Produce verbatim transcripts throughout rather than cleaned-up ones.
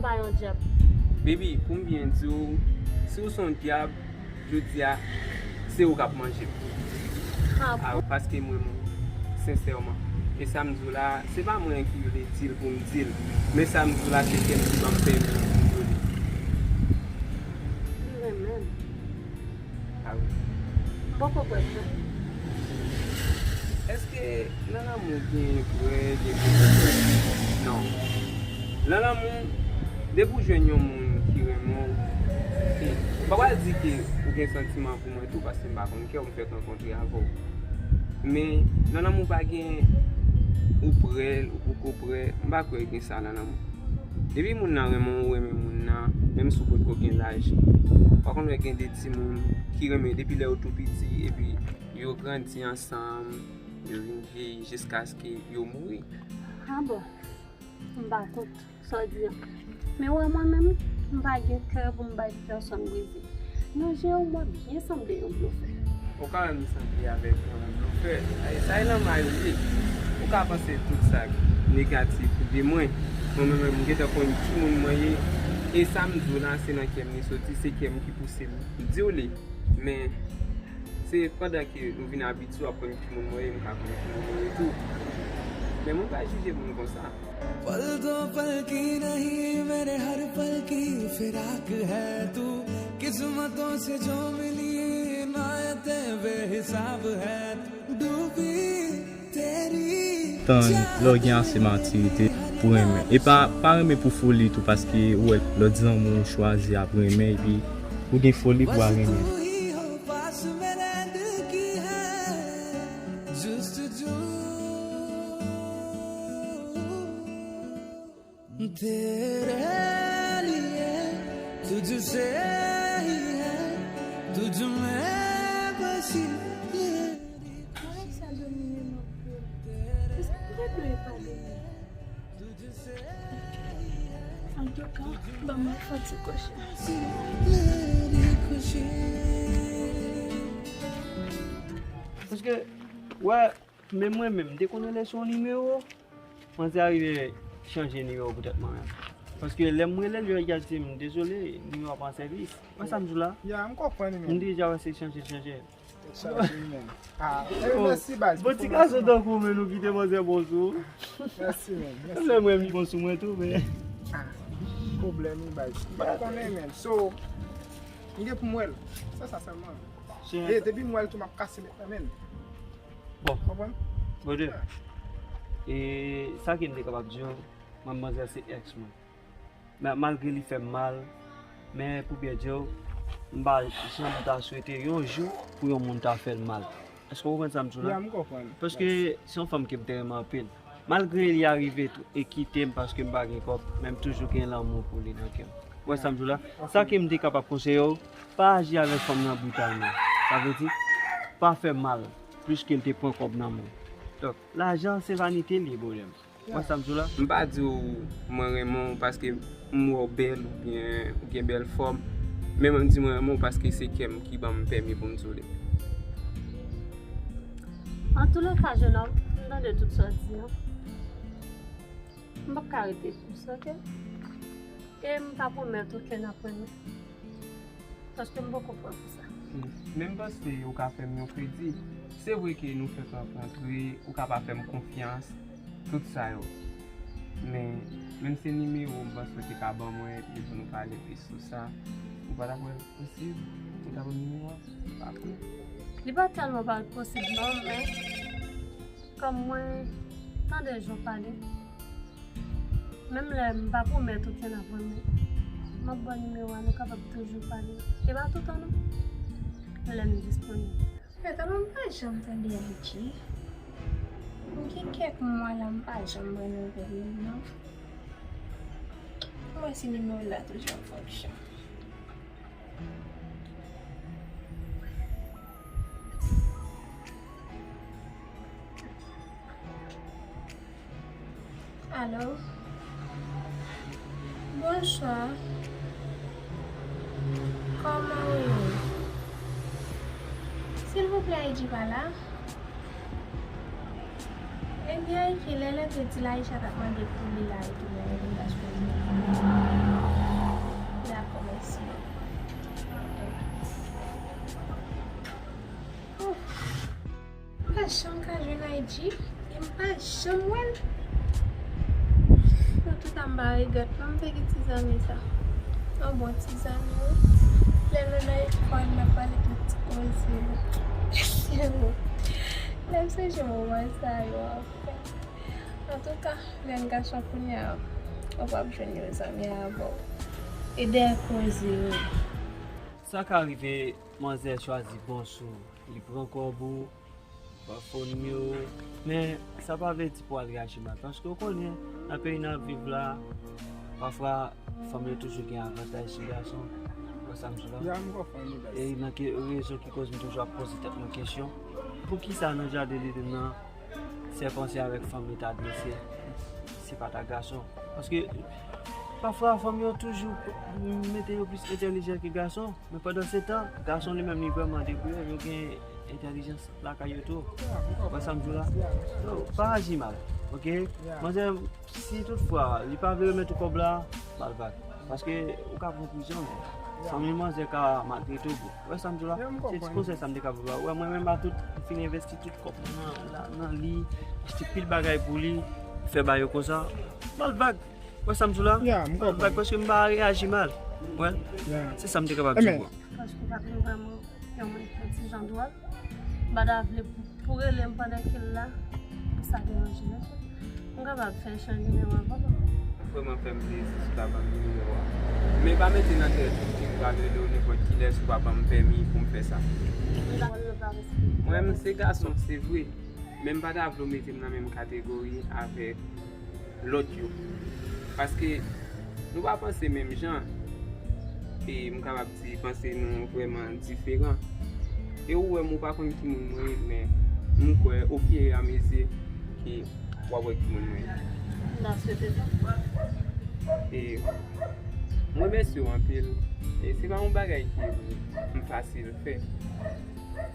Pa yon dyab. Baby, pou m byen di w, si w se yon dyab, jodi a, se ou k ap manje m. Ah bon? Paske m renmen w, sensèman. E sa m di w la, se pa mwen ki vle di l pou m di l. Men sa m di w la, se kè m ki ban m pèmi pou m di w li. Li renmen m. Ah wi. M poko kwè sa. Èske nan lanmou gen vrè, gen fo? Non. Nan lanmou, depi w jwenn yon moun ki renmen w, e, m pa pral di ke ou gen santiman pou mwen tou, paske m pa konn kè w, m fèk rankontre avè w. Men, nan lanmou pa gen ou prè, ou poko prè, m pa kwè gen sa nan lanmou. Depi moun nan renmen w, ou renmen moun nan, menm si w potko gen laj. W pa konn wè gen de timoun ki renmen depi lè yo tou piti, epi yo grandi ansanm, yo vin vyeyi jiskaske yo mouri. Ah bon? M pa kont sa w di an. Men wè mwen menm, m pa gen kè pou m bay pèsonn brize. Nan je w, mwen byen sanble yon blofè. Ou ka wè m sanble avèk yon blofè. Ay, sa e nan may ou ye. Ou ka panse tout sa k negatif de mwen. Mwen menm, m gentan konn ki moun mwen ye. E sa m di w la, se nan kè m li soti, se kè m ki pouse m di w li. Men, se pandan ke nou vin abitye, w ap konn ki moun mwen ye, m ka konn ki moun mwen ye tou. Men mwen pa jije moun konsa. पल दो पल की नहीं, मेरे हर पल की फिराक है तू। किस्मतों से जो मिली इनायतें बेहिसाब है तू। डूबी तेरी Tan lè w gen ase matirite pou renmen. E pa, pa renmen pou foli tou, paske ou wè lòt zanmi w chwazi ap renmen, epi ou gen foli pou w al renmen. तेरे लिए, तुझसे ही है, तुझ में बसी मेरी Mwen sa domine m anpil. Èske m te dwe pale? Antouka, ban mwen fè ti kouche. मेरी खुशी। Paske, wè, men mwen menm, m te konnen lè se yon nimewo, mwen te arive chanje nimewo pou tèt mwen menm. Paske lè m rele l, yo di m, dezole, nimewo a pa an sèvis. Wè sa m di w la? Ya, m konprann, men. M deja wè se chanje, chanje. Sa se menm. Ah, eh, mèsi, baz, pou ti gason tankou w, men nou kite manzè bon sou ou. Mèsi, men. Mèsi. Lè mwen li bon sou mwen tou, men. Ah, pwoblèm, wi, baz. M pa t konnen, men. So, m gen pou m wè l. Se sa sèlman. E depi m wè l tou, m ap kase nèt nan men l. Bon. Konprann? Brother, e sa ke m te kapab di w, mwen, manzè se ex mwen. Men malgre li fè m mal, men pou byen di w, m pa janm ta swete yon jou pou yon moun ta fè l mal. Èske w konprann sa m di w la? Ya, m konprann. Paske se yon fanm ke m te renmen anpil. Malgre li arive tou e kite m paske m pa gen kòb, men m toujou gen lanmou pou li nan kè m. Ou wè sa m di w la? Sa ke m te kapab konseye w, pa aji avèk fanm nan britalman. Sa vle di, pa fè mal, plis ke l te pran kòb nan men w. Donk, lajan se vanite li ye, brother m. Ou wè sa m di w la? M pa di w mwen renmen w paske m wè w bèl oubyen ou gen bèl fòm. Men mwen m di mwen renmen w paske se kè m ki ban m pèmi pou m di w li. Antouleka, jenòm, m tande tout sa w di an. M p ap ka rete plis, oke? E m pa pwomèt okenn apwennmen. Paske m poko prè pou sa. Men m panse ou ka fè m yon kredi. Se vre ke nou fèk rankontre, ou ka pa fè m konfyans, tout sa yo. Men, menm se nimewo w m panse w te ka ban mwen, epi pou nou pale plis sou sa. Ou pa ta kwè l posib? Ou ta ban m nimewo a? Pa vre? Li pa tèlman pa posib non, men kòm mwen tande jan w pale, menm lè m pa pwomèt okenn apwennmen, m ap ba w nimewo a, nou kapab toujou pale. E pa toutan non. Lè m disponib. Fè tèlman m pa janm tande Angie. M gen kèk mwa la m pa janm pran nouvèl li non. Mwen si nimewo l la toujou an fonksyon. Alo? Bonswa. Kòman ou ye? Silvouplè, Edji pa la? Ebyen, Ike, lè l antre, di l Aisha t ap mande pou li la, e tou, men li pa sou li. G, e m pa janm wè l. Antouka, m pa regrèt non, m te gen ti zanmi sa. Yon bon ti zanmi, wi. Lè nou nan lekòl, n ap pale tout ti koze, wi. Lè m sonje moman sa yo, anfen. Antouka, jèn gason kounye a, ou p ap jwenn yon zanmi avè w. E dèyè koze, wi. Sa ka rive, manzè chwazi bon sou, li pran kòb ou, pa fon nimewo, men sa pa vle di pou al reyaji mal, paske w konnen, nan peyi n ap viv la, pafwa, fanm yo toujou gen avantaj sou gason, ou wè sa m di la? Ya, m konprann ou, baz. E nan ke, rezon ki koz m toujou ap poze tèt mwen kesyon, poukisa nan jaden Eden nan, sèpan se avèk fanm li t adrese, se pa t ak gason? Paske, pafwa, fanm yo toujou mete yo plis entèlijan ke gason. Men pandan se tan, gason li menm li vrèman debouye, yo gen entèlijans lakay yo tou. Ou wè sa m di w la? So, pa aji mal, oke? Manzè, si toutfwa li pa vle remèt ou kòb la, ba l vag. Paske ou ka pran prizon, men fanmi manzè ka maltrete w. Ou wè sa m di w la? Se ti konsèy sa m te ka ba w. Ou wè, mwen menm, a tout, m fin envesti tout kòb mwen nan, la, nan li, achte pil bagay pou li, fè ba yo konsa, ba l vag. Ou wè sa m di w la? Ya, m konprann. Paske m pa reyaji mal. Ou wè? Ya. Se sa m te kapab di w. Paske w pa t vin vrèman yon moun ki yon ti jan dwòl. M pa ta vle pou, pou rele m pandan ke l la, pou sa deranje, non. M kapab fè echanj nimewo avè w? Ou vrèman fè m plezi si w ta ban m nimewo a. Men pa mete nan tèt ou ke m pral rele w nenpòt kilès ou pa ban m pèmi pou m fè sa. Mwen menm se gason, se vre. Men m pa ta vle w mete m nan menm kategori avèk lòt yo. Paske nou pa panse menm jan. E m kapab di panse nou vrèman diferan. E ou wè m, ou pa konn ki moun mwen ye, men m kwè ofiramezi ke w ap wè ki moun mwen ye. M ta swete sa. E m remèsye w anpil. E se pa yon bagay ki m fasil fè.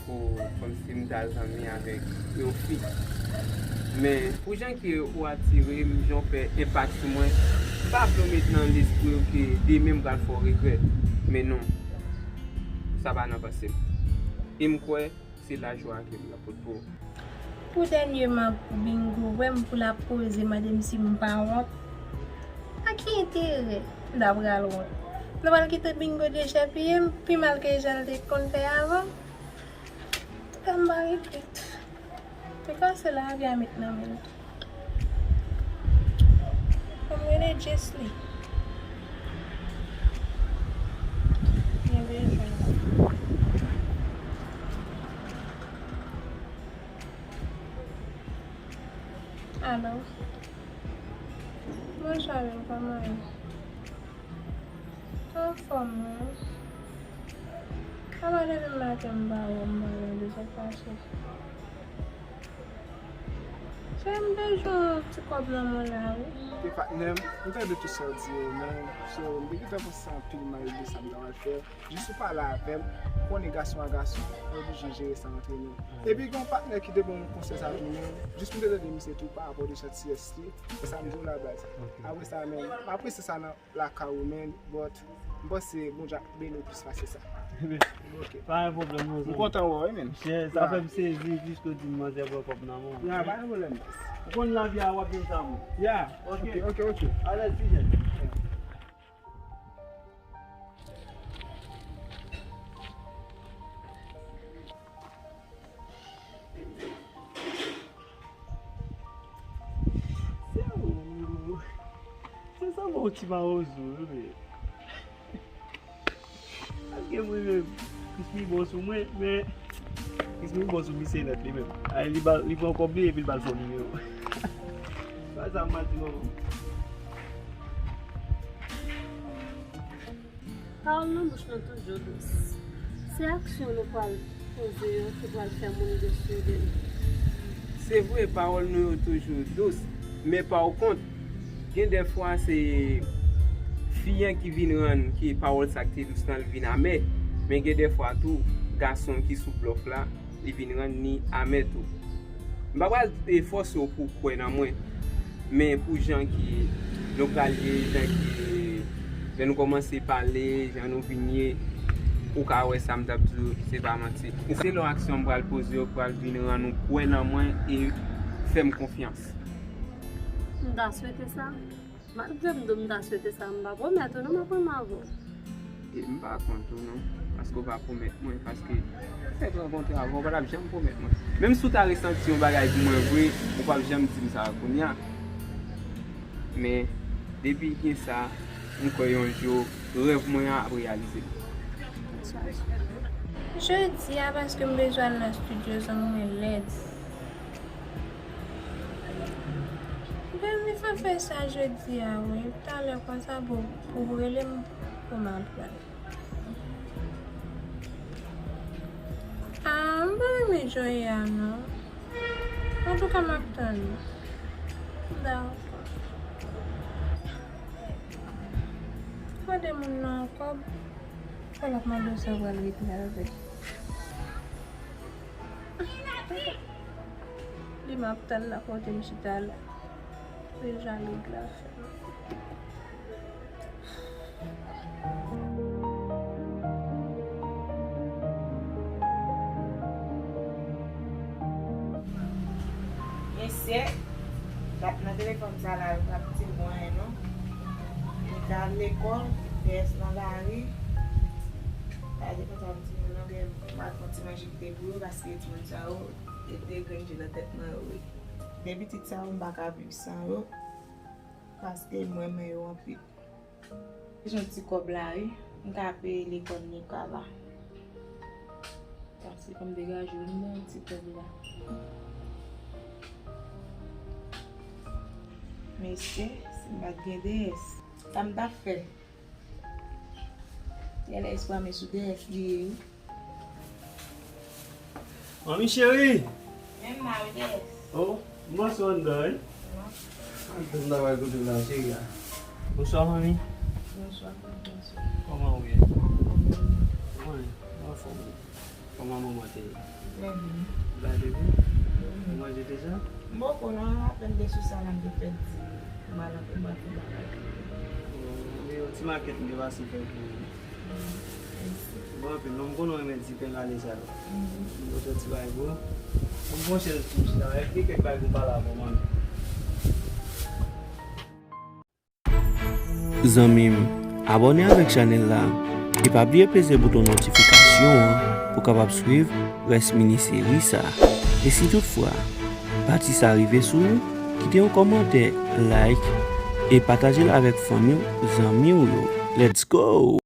Pou kòmsi m ta zanmi avèk yon fi. Men, pou jan ke ou atire m, jan w fè enpak sou mwen, m pa vle w met nan lespri w ke demen m pral fè w regrèt. Men non, sa pa nan panse m. E m kwè se lajwa ke m nan pot pou ou. Pou dènyèman, pou Bingo wè m pou l ap poze mande m si m pa wont. A ki enterè m ta pral wont? M ta pral kite Bingo dechèpiye m pi mal ke jan l te konn fè avan. Antouka, m pa regrèt. Antouka, se lavi a met nan men l. Fò m rele Jesly. Gen bezwen. Alo. Bonswa, Jesly, kòman w ye? Anfòm, wi. Apa depi maten m pa wè w, m pa wè w, sa k pase? Cheri, m te jwenn yon ti kòb nan men w la, wi. Ke patnè m, m tande tout sa w di yo, men, so, m te gentan panse anpil mal de sa m ta pral fè. Jis ou pale avè m, ou konnen gason a gason, nou oblije jere sa antre nou. Epi gen yon patnè ki te ban m konsèy sa tou, men, jis m te tande misye tou pa rapò de chan ti yès li, e sa m di w la baz. Apre sa, men, m apresye sa nan lakay ou, men, but m panse Bondye ap beni w plis pase sa. Ok. Pa gen pwoblèm, non. M kontan wè w, wi, men. Sa fè m sezi, piske w di m manzè pran kòb nan men w. Ya, pa gen pwoblèm, baz. Ou konn lavi a, w ap jwenn sa, mwen. Ya. Ok. Ok, ok, ok. Alèz, ti jèn. Se ou, se sa bon ti mawozo, wi, men. Paske mwen menm, Kismi bon sou mwen, men Kismi bon sou misye nèt li menm. Ay, li ba, li pran kòb li epi l ba l fon nimewo. Pa sa m mal di non. Pawòl nan bouch nou toujou dous. Se aksyon nou pral poze yo ki pral fè moun dous sou de nou. Se vre, pawòl nou yo toujou dous, men pa kont, gen dèfwa se fi an ki vin rann ke pawòl sa ki te dous lan vin amè, men gen dèfwa tou, gason ki sou blòf la, li vin rann ni amè tou. M pa pral, e, fòse w pou w kwè nan mwen, men pou jan ki nou pral ye, jan ki lè nou kòmanse pale, jan nou vin ye, ou ka wè sa m t ap di w, se pa manti. Se lè aksyon m pral poze yo pral vin rann ou kwè nan mwen e Fè m konfyans. M ta swete sa. Malgre m di w m ta swete sa, m pa pwomèt ou non m ap renmen avè w. E m pa kont ou non, paske w pa pwomèt mwen, paske fèk rankontre avè w, w pa t ap janm pwomèt mwen. Menm si w ta resanti yon bagay pou mwen vre, ou p ap janm di m sa kounye a. Men, depi gen sa, m kwè yon jou, rèv mwen an ap reyalize. Jodi a, paske m bezwen al nan estidyo zanmi mwen lèd. Bèl, mi fè fè sa jodi a, wi. Talè konsa pou, pou rele m pou m al pral. Ah, m pa renmen Joya non. Antouka, m ap tann ou. Dakò. Mande moun nan kòb. Fò l ap mande w sa w pral regle avè l. Li m ap tann la kote m chita la. Se jan li glase. Mesye, dat nan telefòn sa la, yo pa piti l mwayen non. Li ka al lekòl, D S nan lari. Gade konsa yon timoun nan gen, m pa t fè yon ti manje kite pou yo, paske timoun sa yo, yo te grenn je nan tèt mwen yo wi. De pitit sa yo, m pa ka viv san yo, paske m renmen yo anpil. Bezwen ti kòb la wi, m ka peye lekòl Nika la. Paske fò m degaje yon bon ti kòb la. Mesye, si m pa t gen D S, sa m t ap fè? Gèlè espwa men sou D S li ye wi. Manmi cheri! Menm mari D S. Oh, m panse w anndan wi. Antre m ta pral kote w la cheri a. Bonswa manmi. Bonswa, bonswa. Kòman ou ye? Wi, m anfòm wi. Kòman manman te ye? Trè byen. Ou gade byen? Ou manje deja? M poko non, apèn de sou sa la m te fè di. M al antre m al fè bagay. Wi, yon ti makèt m te pase fè pou ou. Bon anpil non, m konnen w renmen ti pen kale sa yo. M pote yon ti bagay pou ou. Ou pran chèz pou m chita, epi gen kèk bagay pou m pale avè w manmi. Zanmi m, abòne avèk chanèl la e pa bliye peze bouton notifikasyon an pou w kapab swiv rès mini seri sa. E si toutfwa pati sa rive sou ou, kite yon kòmantè, like e pataje l avèk fanmi w, zanmi w yo. Let's go!